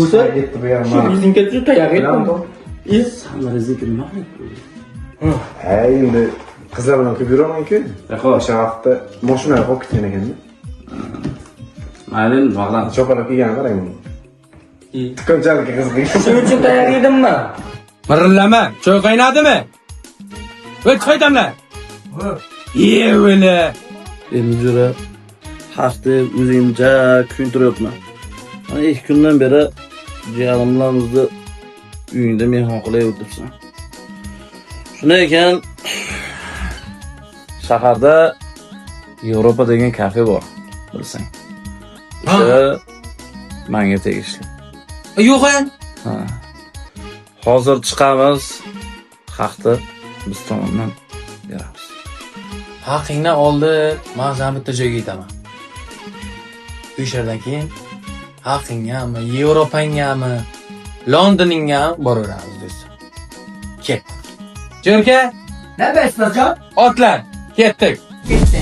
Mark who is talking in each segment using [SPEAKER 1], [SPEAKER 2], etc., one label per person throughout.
[SPEAKER 1] Bo'lsa,
[SPEAKER 2] Ketdi bu ham.
[SPEAKER 1] shu rezinka tushib tayoq
[SPEAKER 2] Bilan
[SPEAKER 1] etdim.
[SPEAKER 3] San rezinka nima qilyapti?
[SPEAKER 2] Ha, endi qizlar bilan ko'p yuraman-ku. O'sha vaqtda mashinaga qolib ketgan ekanda.
[SPEAKER 3] Mayli, endi nima qilamiz?
[SPEAKER 2] Chopalab kelganini qarang buni. Tikonchalik qiziq.
[SPEAKER 1] Shuning uchun tayoq yedimmi?
[SPEAKER 4] Mirillama, choy qaynadimi? Voy choy damla. Ye o'la.
[SPEAKER 3] Endi jo'ra hafta o'zingni ja kuyuntiryapman. Mana 2 kundan beri jiyanim bilan bizni uyingda mehmon qilib o'tiribsan. Shunday ekan, shaharda Yevropa degan kafe bor, bilsang. O'sha menga tegishli.
[SPEAKER 4] Yo'q a?
[SPEAKER 3] Ha. Hozir chiqamiz, haqni biz tomondan beramiz.
[SPEAKER 4] Haqingdan oldin men seni bitta joyga yetaman. O'sha yerdan keyin haqingami, Yevropangami, Londoningami boraveramiz do'stim. Kel. Jo'rka,
[SPEAKER 1] Nima ustozjon?
[SPEAKER 4] otlan, ketdik.
[SPEAKER 1] Ketdi.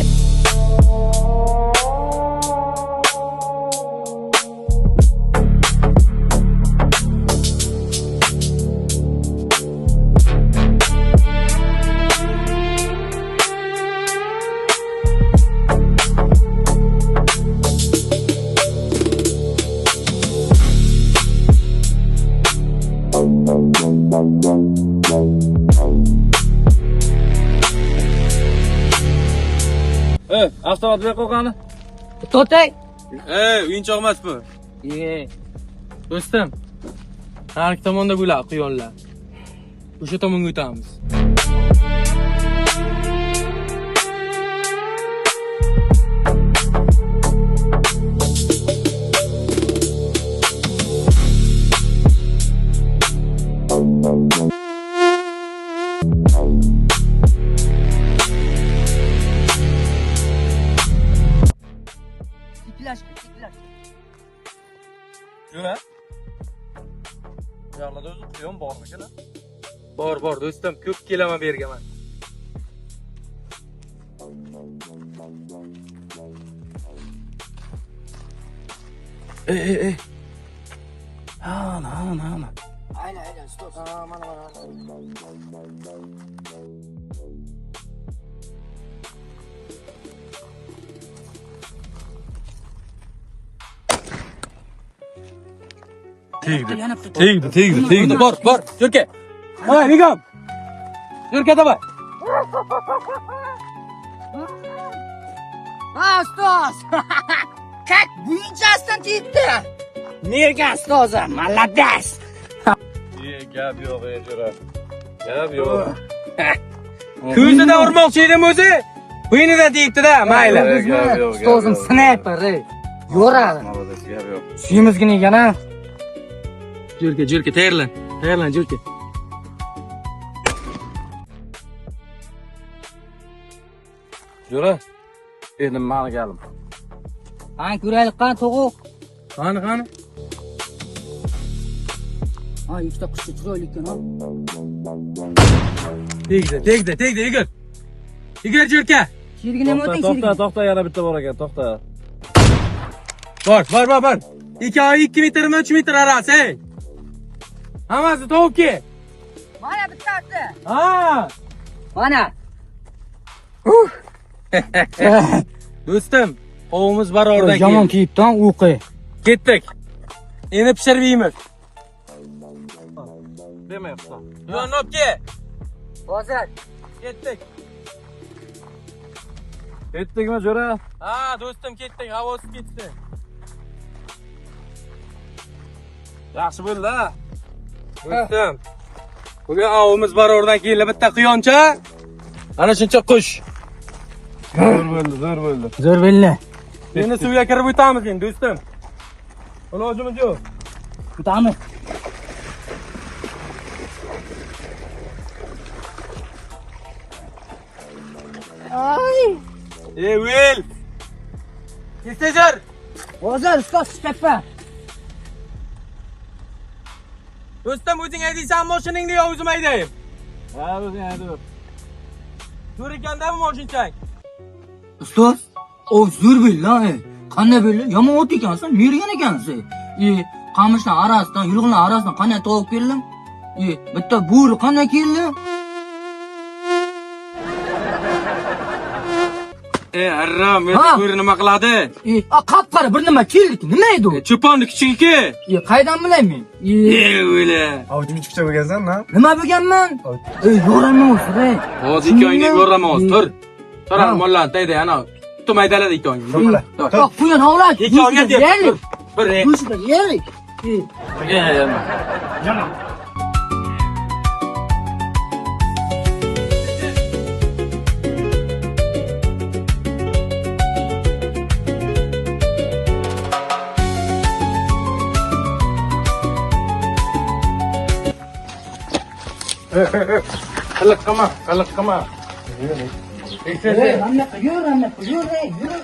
[SPEAKER 3] Ey, avtomat bu yoqqa qani?
[SPEAKER 1] To'tay.
[SPEAKER 4] Ey, o'yinchoq emas bu.
[SPEAKER 1] Ye.
[SPEAKER 4] Do'stim, narigi tomonda bular quyonlar. O'sha tomonga o'tamiz.
[SPEAKER 1] Tiklash, tiklash.
[SPEAKER 3] Jo'ra. Bu yoqlarda o'zi quyon bormikan?
[SPEAKER 4] Bor, bor do'stim, ko'p kelaman bu yerga man.
[SPEAKER 3] Ey, ey, ey. Ana, ana, ana.
[SPEAKER 1] Aynen, aynen ustoz. Ha, mana mana.
[SPEAKER 4] Tegdi. Tegdi, tegdi, tegdi. Bor, bor. Jo'rka. Давай, бегом. Jo'rka, давай.
[SPEAKER 1] Ha, ustoz. Как buyunchasidan tegibdi. Mergan ustozim, молодец.
[SPEAKER 3] Ye, gap yo'q, ey jo'ra. Gap yo'q.
[SPEAKER 4] Ko'zidan urmoqchi edim o'zi. Bo'ynidan tegibdi-da, mayli.
[SPEAKER 3] Gap yo'q, gap
[SPEAKER 1] Ustozim
[SPEAKER 3] yo'q.
[SPEAKER 1] snayper, ey. Yo'radi.
[SPEAKER 3] Молодец, gap yo'q.
[SPEAKER 1] Suyimizgina ekan ha.
[SPEAKER 4] Jo'rka, Jo'rka, tayyorlan. Tayyorlan, Jo'rka.
[SPEAKER 3] Jo'ra. Endi mani galim.
[SPEAKER 1] Qani ko'raylik, qani to'g'uq.
[SPEAKER 4] Qani, qani.
[SPEAKER 1] Ha, ikkita qushcha chiroyli ekan ha.
[SPEAKER 4] Tegdi, tegdi, tegdi, Igor. Igor Jo'rka.
[SPEAKER 1] Sherigini ham
[SPEAKER 3] To'xta,
[SPEAKER 1] o'ting,
[SPEAKER 3] to'xta,
[SPEAKER 1] sherigini.
[SPEAKER 3] to'xta, yana bitta bor ekan, to'xta.
[SPEAKER 4] Bor, bor, bor, bor. 2 2 metrmi, 3 metr arasi, ey. Hammasi tovuq ke.
[SPEAKER 1] Mana bittasi.
[SPEAKER 4] Ha.
[SPEAKER 1] Mana.
[SPEAKER 4] Do'stim, qovimiz barordan
[SPEAKER 1] Yomon
[SPEAKER 4] keyin.
[SPEAKER 1] kiyibdi ha, o'qi.
[SPEAKER 4] Ketdik. Endi pishirib yeymiz.
[SPEAKER 3] Demayapsan.
[SPEAKER 4] Yonni olib kel.
[SPEAKER 1] Hozir.
[SPEAKER 4] Ketdik.
[SPEAKER 3] Ketdikmi, jo'ra?
[SPEAKER 4] Ha, do'stim ketdik, havosi ketdi.
[SPEAKER 3] Yaxshi bo'ldi, ha?
[SPEAKER 4] Do'stim. Bugun ovimiz barordan keyin bitta quyoncha. Ana shuncha qush.
[SPEAKER 3] Zo'r bo'ldi, zo'r bo'ldi.
[SPEAKER 1] Zo'r belli.
[SPEAKER 4] Endi suvga kirib o'tamiz endi do'stim. Ilojimiz yo'q.
[SPEAKER 1] Kutamiz. Ay.
[SPEAKER 4] Ey, Will. Tez.
[SPEAKER 1] Hozir ustoz chiqyapman.
[SPEAKER 4] Do'stim, o'zing haydaysan mashinangni yo o'zim haydayim?
[SPEAKER 3] Ha, o'zing haydaver.
[SPEAKER 4] Zo'r ekanda bu mashinchang.
[SPEAKER 1] Ustoz, o zo'r belli ha. Qanday belli? Yomon ot ekansan, mergan ekansiz. E, Qamishlar arasidan, yulg'lar arasidan qanday tovuq keldim? Bitta bo'ri qanday keldi?
[SPEAKER 4] Arrom, bo'ri nima qiladi?
[SPEAKER 1] Qap-qora bir nima keldi, nima edi u?
[SPEAKER 4] Cho'ponni kichigi-ku.
[SPEAKER 1] Qaydan bilay men?
[SPEAKER 4] O'la.
[SPEAKER 2] Ovchi kuchukcha bo'lgansan, ha?
[SPEAKER 1] Nima bo'lganman? Yo'raman o'zi, ey.
[SPEAKER 4] Hozir ikkovingni yo'raman hozir. Tur. Tur, mollarni tayda, ana. Tutib maydaladi ikkovingni.
[SPEAKER 1] Yo'q, quyon ovlash.
[SPEAKER 4] Ikkovingga deb. Bir.
[SPEAKER 1] Go'shtini yeylik.
[SPEAKER 2] Qiliq qilma, qiliq qilma.
[SPEAKER 1] Yur.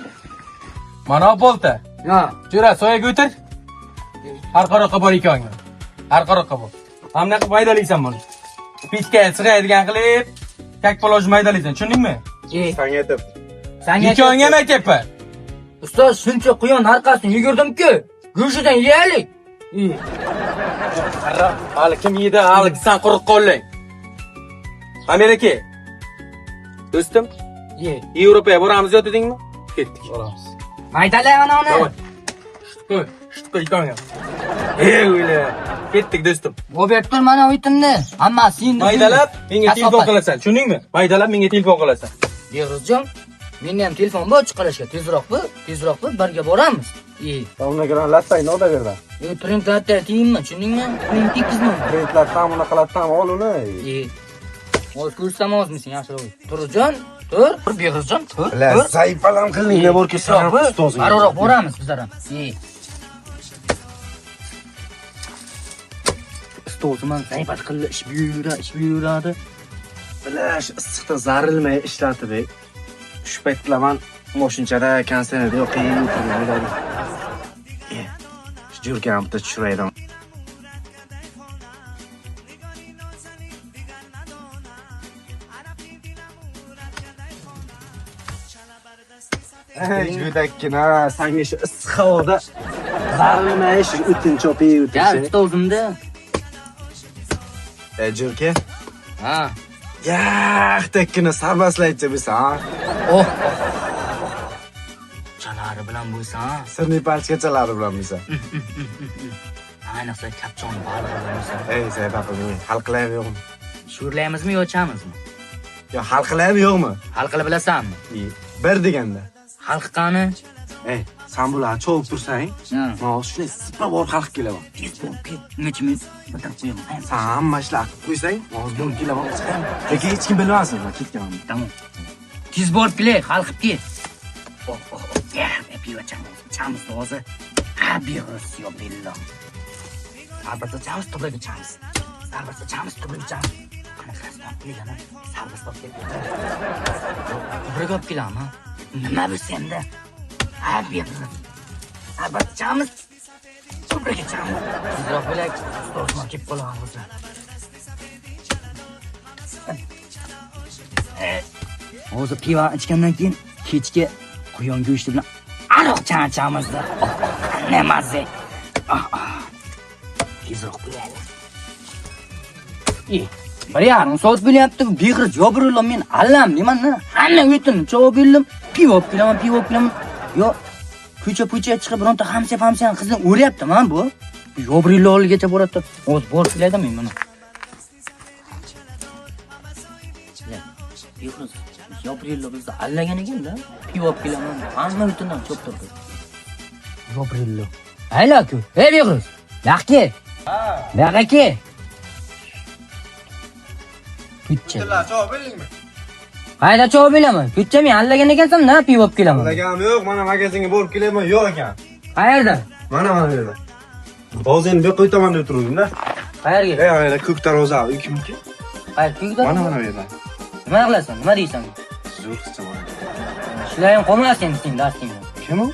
[SPEAKER 4] Mana bolta.
[SPEAKER 1] Ha.
[SPEAKER 4] Jo'ra, soyaga o'tir. Arqaroqqa bor ikkovingni. Arqaroqqa bor. Mana bunaqa maydalaysan buni. Pechka sig'adigan qilib, kak paloj maydalaysan, tushundingmi?
[SPEAKER 2] Sanga aytib.
[SPEAKER 1] Sanga
[SPEAKER 4] Ikkovingga ham aytyapman.
[SPEAKER 1] Ustoz, shuncha quyon orqasidan yugurdim-ku. Go'shidan yeyalik.
[SPEAKER 4] Hali kim yedi, hali san quruq qolding. Amir aka. Do'stim, Yevropaga boramiz yo dedingmi? Ketdik.
[SPEAKER 3] Boramiz.
[SPEAKER 1] Maydalay ana uni.
[SPEAKER 4] Qo'y, qo'y ikkovingga. O'yla. Ketdik do'stim.
[SPEAKER 1] Bo'lib tur mana o'ytimni. Hammasi endi.
[SPEAKER 4] Maydalab menga telefon qilasan, tushundingmi? Maydalab menga telefon qilasan.
[SPEAKER 1] Beg'izjon, menda ham telefon bor chiqarishga. Tezroq bu, tezroq bu birga boramiz.
[SPEAKER 2] Unga ko'ra lattangni odaverda.
[SPEAKER 1] Printlatda tiyinmi, tushundingmi? Print tekkizmi?
[SPEAKER 2] Printlatdan uni qilatdan ol uni.
[SPEAKER 1] Hozir ko'rsam ozmisan yaxshiroq. Turjon, tur, Beg'izjon, tur.
[SPEAKER 2] La, zaifalam qilding, ne bor kelsa ustozing.
[SPEAKER 1] Aroq boramiz bizlar ham. Ustozim ham zaifat qildi, ish buyuradi, ish buyuradi.
[SPEAKER 2] Bilash, issiqda zarilmay ishlatib, shu paytda man moshinchada, konsertda yo'q, qiyin o'tirib. Shu jo'rkani bitta tushiraydim. Go'dakkina, sanga shu issiq havoda zarilmay shu o'tin chopib
[SPEAKER 1] Ya,
[SPEAKER 2] o'tirsa.
[SPEAKER 1] ustozimda.
[SPEAKER 2] Jo'rka.
[SPEAKER 1] Ha.
[SPEAKER 2] Yaxtakkina sarbaslaychi bo'lsa, ha?
[SPEAKER 1] Oh. Chalari bilan bo'lsa, ha?
[SPEAKER 2] Sirli palchkachalari bilan bo'lsa.
[SPEAKER 1] Ayniqsa kapchon balig'i bilan bo'lsa.
[SPEAKER 2] Ey, zayba qilmang. Hal qilaymi yo'qmi?
[SPEAKER 1] Sho'rlaymizmi yo ichamizmi?
[SPEAKER 2] Yo, hal qilaymi yo'qmi?
[SPEAKER 1] Hal qila bilasanmi?
[SPEAKER 2] Bir deganda.
[SPEAKER 1] Hal qani?
[SPEAKER 2] Ey, sen bularni chovib tursang, men hozir shunday sipa borib hal qilib kelaman.
[SPEAKER 1] Tez bo'lib ket. Ungacha bitirib qo'yaman.
[SPEAKER 2] Sen hamma ishlarni qilib qo'ysang, men hozir borib kelaman, chiqaman. Lekin hech kim bilmasin, men ketganimni.
[SPEAKER 1] Tamom. Tez borib kelay, hal qilib kel. Oh, oh, oh. Ya, pivo ichamiz. Ichamiz hozir. Ha, beg'us yo billah. Sarbasta ichamiz, tubrak ichamiz. Sarbasta ichamiz, tubrak ichamiz. Qanaqasi topib kelgan, sarbasta olib kel. Tubrak olib kelaman. Nima bu senda? Ha, beg'us. Sarbasta ichamiz, tubrak ichamiz. Tezroq bo'lak, ustozim kelib qoladi hozir. Hozir pivo ichgandan keyin kechki quyon go'shti bilan aroq chanchamiz. Qanday mazza. Tezroq bo'laylik. 1,5 soat bo'lyapti. Beg'ir Jobirullo men allam nimani? Hamma o'tin chovib berdim. Pivo olib kelaman, pivo olib kelaman. Yo, ko'cha-po'cha chiqib bironta hamsa-famsa qizni o'ryapti man bu. Jobirullo oldigacha boradi. Hozir borib kelaydi men buni. Beg'ir Jobirullo bizni allagan ekan-da. Pivo olib kelaman. Hamma o'tindan cho'ptirdi. Jobirullo. Ayla-ku. Ey Beg'ir, yoqqa. Buyoqqa kel. Ko'cha.
[SPEAKER 2] Chovib bildingmi?
[SPEAKER 1] Qayda chovib bilaman? Ko'cha men allagan ekansan, na pivo olib kelaman.
[SPEAKER 2] Allaganim yo'q, mana magazinga borib kelaman, yo'q ekan.
[SPEAKER 1] Qayerda?
[SPEAKER 2] Mana mana bu yerda. Hozir endi bu yoqqa o'taman deb turdim-da.
[SPEAKER 1] Qayerga?
[SPEAKER 2] Ey, ana ko'k darvoza, u kimniki?
[SPEAKER 1] Qayerga? Ko'k darvoza?
[SPEAKER 2] Mana mana bu yerda.
[SPEAKER 1] Nima qilasan? Nima deysan?
[SPEAKER 2] Zo'r qizcha bor.
[SPEAKER 1] Shular ham qolmas endi sen darsingda.
[SPEAKER 2] Kim u?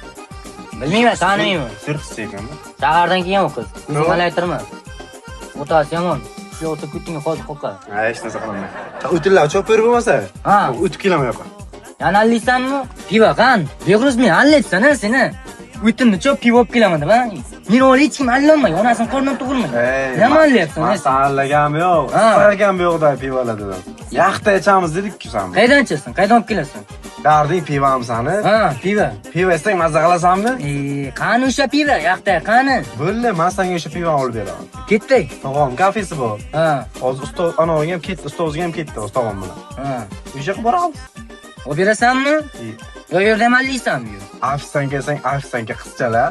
[SPEAKER 1] Bilmayman, tanimayman.
[SPEAKER 2] Zo'r qizcha ekanmi?
[SPEAKER 1] Shahardan kelgan u qiz.
[SPEAKER 2] Nima?
[SPEAKER 1] O'zing aytirma. Otasi yomon. Shu yoqda ko'tingga hozir qoqar.
[SPEAKER 2] Ha, hech narsa qilolmayman. O'tinlar chopib berib bo'lmasa?
[SPEAKER 1] Ha.
[SPEAKER 2] O'tib kelaman yoqqa.
[SPEAKER 1] Yana allaysanmi? Pivo qan. Beg'ruz men allaysan ha seni. O'tinni chop pivo olib kelaman deb ha. Meni hali hech kim allanmay, onasini qornidan tug'ilmagan. Nima allayapsan?
[SPEAKER 2] Man sanlagam yo'q, istalgam yo'q da pivolar dedim. Yaxta ichamiz dedik-ku sen.
[SPEAKER 1] Qaydan ichasan? Qaydan olib kelasan?
[SPEAKER 2] Darding pivami sani?
[SPEAKER 1] Ha, piva.
[SPEAKER 2] Piva ichsang mazza qilasanmi?
[SPEAKER 1] Qani o'sha piva? Yaxta, qani?
[SPEAKER 2] Bo'ldi, men senga o'sha pivani olib beraman.
[SPEAKER 1] Ketdik.
[SPEAKER 2] Tog'am kafesi bor.
[SPEAKER 1] Ha.
[SPEAKER 2] Hozir ustoz anoviga ham ketdi, ustozga ham ketdi, hozir tog'am bilan.
[SPEAKER 1] Ha.
[SPEAKER 2] O'sha yoqqa boramiz.
[SPEAKER 1] Olib berasanmi? Yo yerda amallaysanmi?
[SPEAKER 2] Ofisdan kelsang, ofisdanka qizchalar,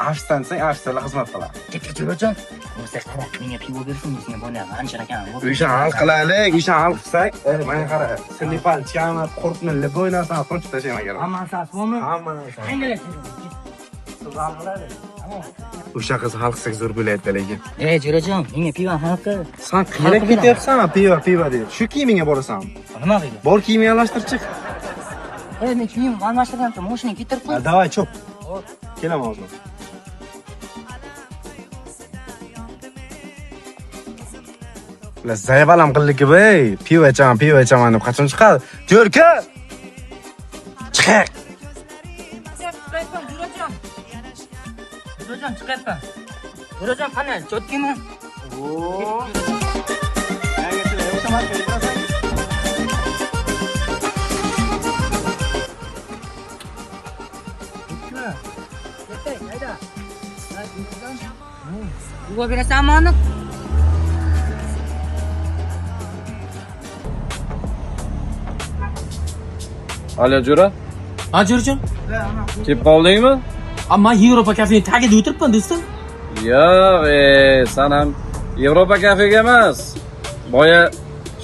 [SPEAKER 2] ofisdan desang, ofisdalar xizmat qiladi.
[SPEAKER 1] Ketdik, Jo'rajon. O'zi qara, menga pivo bersin, senga bo'lyapti. Ancha ekan.
[SPEAKER 2] O'sha hal qilaylik, o'sha hal qilsak, menga qara, sinifal chama, qurtni liboy narsani qurtib tashlayman kerak.
[SPEAKER 1] Hamma narsasi bormi?
[SPEAKER 2] Hamma narsasi. O'sha qiz hal qilsak zo'r bo'laydi lekin.
[SPEAKER 1] Jo'rajon, menga pivo hal qil.
[SPEAKER 2] San qiynaib ketyapsan, pivo, pivo deb. Shu kiyimingga borasan.
[SPEAKER 1] Nima deydi?
[SPEAKER 2] Bor kiyimingni almashtir chiq.
[SPEAKER 1] Men kiyim almashtirgancha mashinang ketirib qo'y.
[SPEAKER 2] Давай, cho'p. Kelaman hozir. La zaybalam qildiki bey. Pivo ichaman, pivo ichaman deb qachon chiqadi? Jo'rka! Chiq!
[SPEAKER 1] Chiqyapman, Jo'rajon. Jo'rajon, chiqyapman. Jo'rajon, qani, cho'tkimi? Pivo berasanmi aniq?
[SPEAKER 3] Alo jo'ra.
[SPEAKER 4] Ha, Jo'rajon.
[SPEAKER 3] Kelib qoldingmi?
[SPEAKER 4] Man Yevropa kafening tagida o'tiribman, do'stim.
[SPEAKER 3] Yo'q, sen ham Yevropa kafega emas. Boya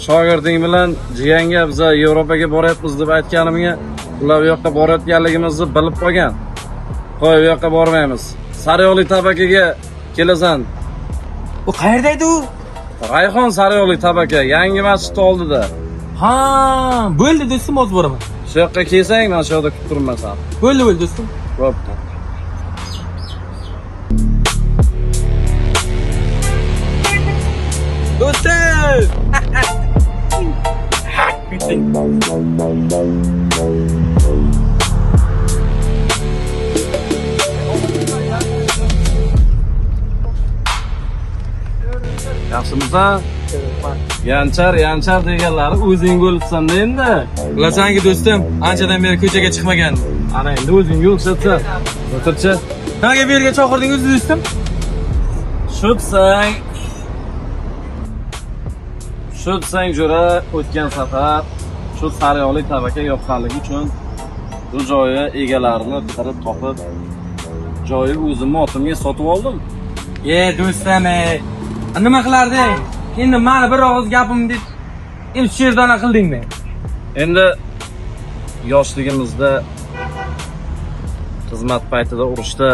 [SPEAKER 3] shogirding bilan jiyanga biza Yevropaga boryapmiz deb aytganimga ular u yoqqa borayotganligimizni bilib qolgan. Qo'y, u yoqqa bormaymiz. Sariyog'li tabakaga kelasan.
[SPEAKER 4] U qayerda edi u?
[SPEAKER 3] Rayhon Sariyog'li tabaka, yangi masjid oldida.
[SPEAKER 4] Ha, bo'ldi do'stim, hozir boraman.
[SPEAKER 3] Shu yoqqa kelsang, men shu yoqda kutib turibman seni.
[SPEAKER 4] Bo'ldi, bo'ldi do'stim.
[SPEAKER 3] Bo'pti.
[SPEAKER 4] Do'stim!
[SPEAKER 3] Yaxshimisan? Yanchar, yanchar deganlari o'zing bo'libsan endi.
[SPEAKER 4] Bilasanki do'stim, anchadan beri ko'chaga chiqmagandim.
[SPEAKER 3] Ana endi o'zingga o'xshatsan. O'tirchi.
[SPEAKER 4] Nimaga bu yerga chaqirding o'zi do'stim?
[SPEAKER 3] Shu desang jo'ra, o'tgan safar shu sariyog'li tabaka yoqqanligi uchun bu joyi egalarini qidirib topib, joyi o'zimni otimga sotib oldim.
[SPEAKER 4] Do'stim, nima qilarding? Endi mani bir og'iz gapim deb endi shu yerdan qildingmi?
[SPEAKER 3] Endi yoshligimizda xizmat paytida urushda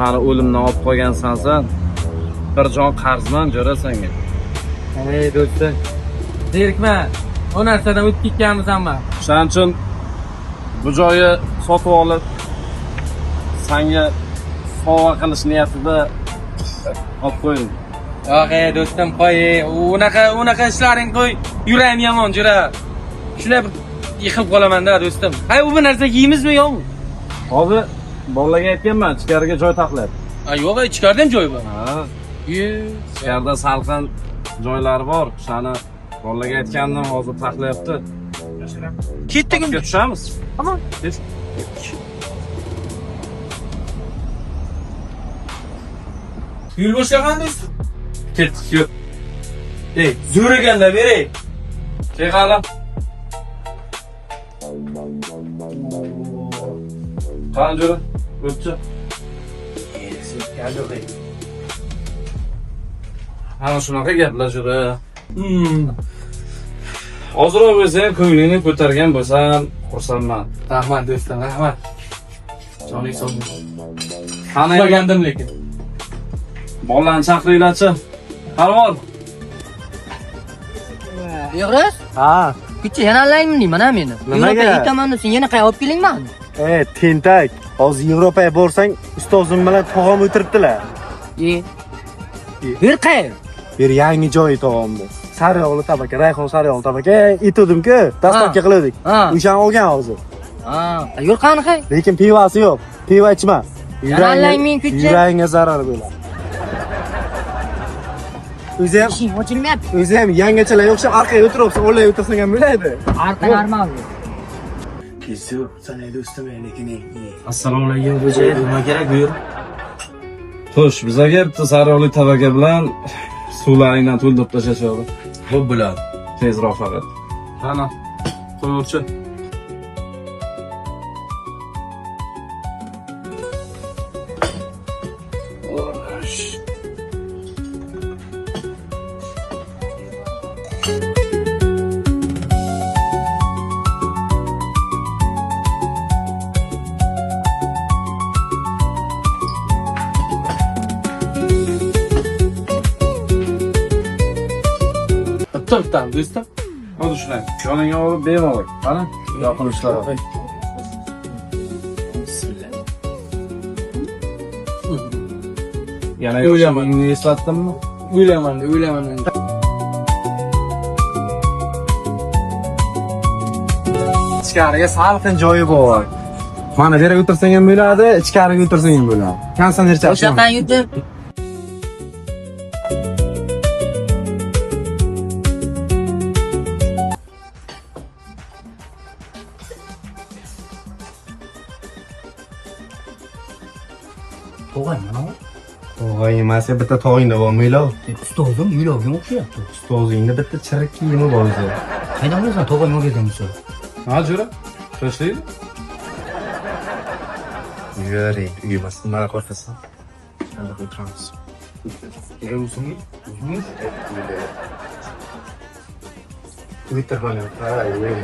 [SPEAKER 3] mani o'limdan olib qolgansan sen. Bir jon qarzman jo'ra senga.
[SPEAKER 4] Ey do'stim, zerikma. O narsadan o'tib ketganmisanmi?
[SPEAKER 3] Shuning uchun bu joyi sotib olib senga sovg'a qilish niyatida olib qo'ydim.
[SPEAKER 4] Yo'q, ey do'stim, qo'y, unaqa ishlaring qo'y. Yuragim yomon jo'ra. Shunday bir yiqilib qolaman-da do'stim. Hay, u bir narsa yeymizmi yo'qmi?
[SPEAKER 3] Hozir bolalarga aytganman, ichkariga joy taxlayapti.
[SPEAKER 4] Ha, yo'q, ichkarida ham joy bor.
[SPEAKER 3] Ha. Ichkarida salqin joylari bor. O'shani bolalarga aytgandim, hozir taxlayapti.
[SPEAKER 4] Ketdik
[SPEAKER 3] Pastga tushamiz.
[SPEAKER 4] Tamam. Yo'l boshlagan do'stim.
[SPEAKER 3] Ketdik, yo'q.
[SPEAKER 4] Ey, zo'r ekanda beray.
[SPEAKER 3] Chekala. Qani jo'ra, o'tchi. Ana shunaqa gaplar jo'ra. Ozroq bo'lsa ham ko'nglingni ko'targan bo'lsam, xursandman.
[SPEAKER 4] Rahmat do'stim, rahmat. Joning sog' bo'lsin.
[SPEAKER 3] Qani
[SPEAKER 4] Uxlagandim lekin.
[SPEAKER 3] Bolalarni chaqiringlarchi. Parvon.
[SPEAKER 1] Yo'g'riz?
[SPEAKER 2] Ha.
[SPEAKER 1] Kecha yana allaymi deyman ha meni.
[SPEAKER 2] Nimaga?
[SPEAKER 1] Yevropaga ketaman deb sen yana qayerga olib keling mani?
[SPEAKER 2] Tentak. Hozir Yevropaga borsang, ustozim bilan tog'am o'tiribdilar.
[SPEAKER 1] Bir qayer?
[SPEAKER 2] Bir yangi joyi tog'amni. Sariyog'li tabaka, Rayhon sariyog'li tabaka. Aytuvdim-ku, dastlabki qildik. O'shani olgan hozir.
[SPEAKER 1] Ha, yo'l qani qay?
[SPEAKER 2] Lekin pivasi yo'q. Piva ichma.
[SPEAKER 1] Allang ming kuchi.
[SPEAKER 2] Yuragingga zarar bo'ladi. O'zi ham
[SPEAKER 1] Ishing ochilmayapti.
[SPEAKER 2] O'zi ham yangachalarga o'xshab orqaga o'tiribsan, o'rlaga o'tirsang ham bo'ladi.
[SPEAKER 1] Arqa normal.
[SPEAKER 2] Assalomu alaykum xo'ja. Nima kerak buyur?
[SPEAKER 3] Xo'sh, bizaga bitta sariyog'li tavaka bilan suvlaringdan to'ldirib tashlashadi.
[SPEAKER 5] Xo'p bo'ladi.
[SPEAKER 3] Tezroq faqat. Qani, qo'yuvchi.
[SPEAKER 4] Bitta bittami do'stim?
[SPEAKER 3] Hozir shunday. Yoningga olib bemalol. Qani, yoqin ishlar.
[SPEAKER 4] Bismillah.
[SPEAKER 3] Yana
[SPEAKER 4] O'ylaman.
[SPEAKER 3] yo'lingni eslatdimmi?
[SPEAKER 4] O'ylayman, o'ylayman.
[SPEAKER 2] Ichkariga salqin joyi bor. Mana bu yerga o'tirsang ham bo'ladi, ichkariga o'tirsang ham bo'ladi. Konditsioner
[SPEAKER 1] O'sha yoqdan yutib. Tog'ay mana bu.
[SPEAKER 2] Tog'ay emas, bitta tog'ingda bor, Milov.
[SPEAKER 1] Ustozim Milovga o'xshayapti.
[SPEAKER 2] Ustozingda bitta chirik kiyimi bor o'zi.
[SPEAKER 1] Qaydan bilasan tog'ay o'rgatgan bo'lsa?
[SPEAKER 3] Ha, jo'ra. Tashlaydi.
[SPEAKER 2] Yuri, uymas, nimadan qo'rqasan? Qanday o'tiramiz? Twitter mana, ha, yuri.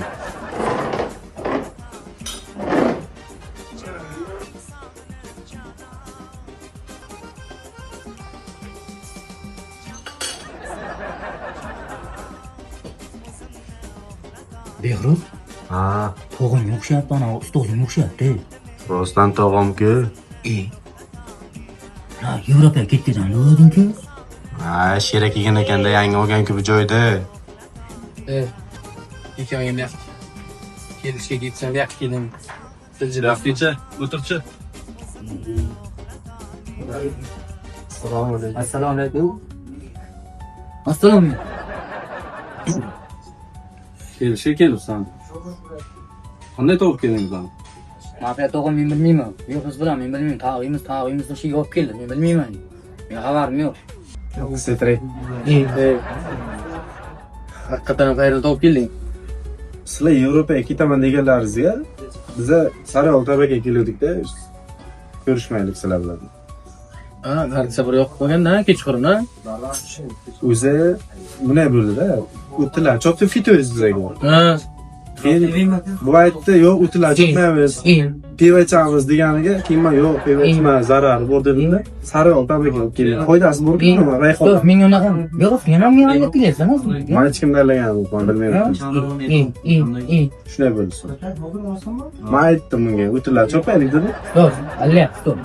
[SPEAKER 1] Behruz,
[SPEAKER 2] Ha,
[SPEAKER 1] tog'amga o'xshayapti ana, ustozimga o'xshayapti.
[SPEAKER 2] rostdan tog'amku.
[SPEAKER 1] E. La, Yevropaga ketgan o'ding-ku.
[SPEAKER 2] Ha, sherek yegan ekanda yangi olgan-ku bu joyda.
[SPEAKER 4] Ikkovingga buyoqqa. Kelishga ketsam buyoqqa keling. Siljilab.
[SPEAKER 3] Rafticha, o'tirchi.
[SPEAKER 2] Assalomu alaykum.
[SPEAKER 1] Assalomu alaykum. Assalomu alaykum.
[SPEAKER 3] Kelishga kelibsan. Qanday topib kelding bizani?
[SPEAKER 1] Mafiya tog'am men bilmayman. Behruz bilan men bilmayman. Tog'imiz, tog'imizni ishiga olib keldi. Men bilmayman. Men xabarim yo'q.
[SPEAKER 2] Setray.
[SPEAKER 4] Haqiqatan ham qayerdan topib kelding?
[SPEAKER 2] Sizlar Yevropaga ketaman deganlaringizga biza Sarayol tepaga keluvdik-da. Ko'rishmaylik sizlar bilan.
[SPEAKER 4] Ha, narsa bir yoqib qolganda, kechqurun, ha?
[SPEAKER 2] O'zi bunday bo'ldi-da. O'tdilar, chopdi fito'yiz bizga.
[SPEAKER 4] Ha.
[SPEAKER 2] Keyin bu aytdi, yo'q, o'tdilar chopmaymiz, pivo ichamiz deganiga, keyin man yo'q, pivo ichma, zarari bor dedim-da. Sarayol tepaga olib keldim. Foydasi bormi, nima? Rayhon.
[SPEAKER 1] Yo'q, menga unaqa. Yo'q, men ham menga olib kelyapsan o'zi.
[SPEAKER 2] Man hech kimni aldaganim yo'q, man bilmayman.
[SPEAKER 1] E, e, e.
[SPEAKER 2] Shunday bo'ldi. Man aytdim unga, o'tdilar chopaylik dedim.
[SPEAKER 1] Stop, allayapti, stop.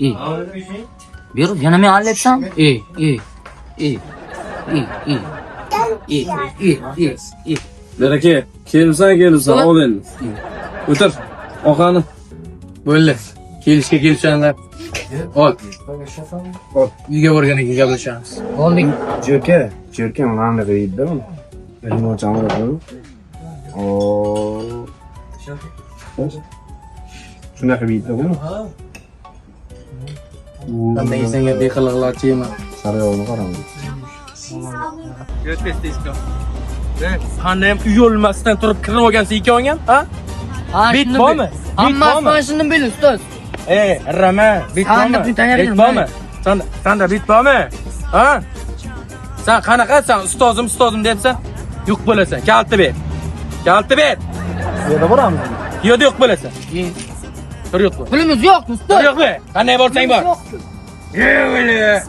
[SPEAKER 1] E. Behruz, yana men allayapsam? E, e, e, e, e. E, e, e, e.
[SPEAKER 3] Beraka, kelibsan, kelibsan, ol endi. O'tir. Oqani.
[SPEAKER 4] Bo'ldi. Kelishga kelishganlar. Ol. Ol. Uyga borgandan keyin gaplashamiz.
[SPEAKER 1] Oldik.
[SPEAKER 2] Jo'ka, jo'ka mana bunaqa yeydi-da uni. Limon chamir qo'yib. Oo. Shunaqa yeydi buni.
[SPEAKER 4] Qanday yesang ham beqiliqlarcha yema.
[SPEAKER 2] Sarayolni qarang.
[SPEAKER 4] Qanday ham uyolmasdan turib kirib olgansiz ikkoving ham, ha?
[SPEAKER 1] Ha,
[SPEAKER 4] Bit
[SPEAKER 1] shuni
[SPEAKER 4] bormi?
[SPEAKER 1] bil.
[SPEAKER 4] Bit
[SPEAKER 1] Hammasi
[SPEAKER 4] bormi?
[SPEAKER 1] mana shuni bil, ustoz.
[SPEAKER 4] Ey, rama, bit
[SPEAKER 1] Sanda
[SPEAKER 4] bormi?
[SPEAKER 1] bit tayyor
[SPEAKER 4] Bit bormi? Sanda, sanda bit bormi? Ha? Sen qanaqa sen ustozim ustozim deyapsan? Yo'q bo'lasan. Kalti ber. Kalti ber.
[SPEAKER 2] Yerda boramiz.
[SPEAKER 4] Yo'q yo'q bo'lasan. Tur yo'q bo'l.
[SPEAKER 1] Pulimiz yo'q, ustoz.
[SPEAKER 4] Tur yo'q bo'l. Qanday borsang bor. Yo'q.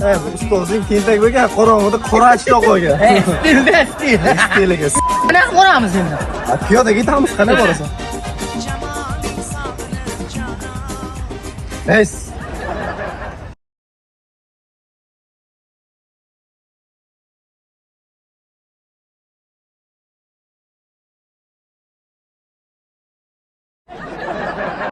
[SPEAKER 2] Ey, bu ustozing tentak bo'lgan, qorong'ida qora ochko qo'ygan.
[SPEAKER 1] Stilda, stil.
[SPEAKER 2] Stiliga.
[SPEAKER 1] Qanaqa ko'ramiz endi?
[SPEAKER 2] Piyoda ketamiz, qanday borasan? Ey,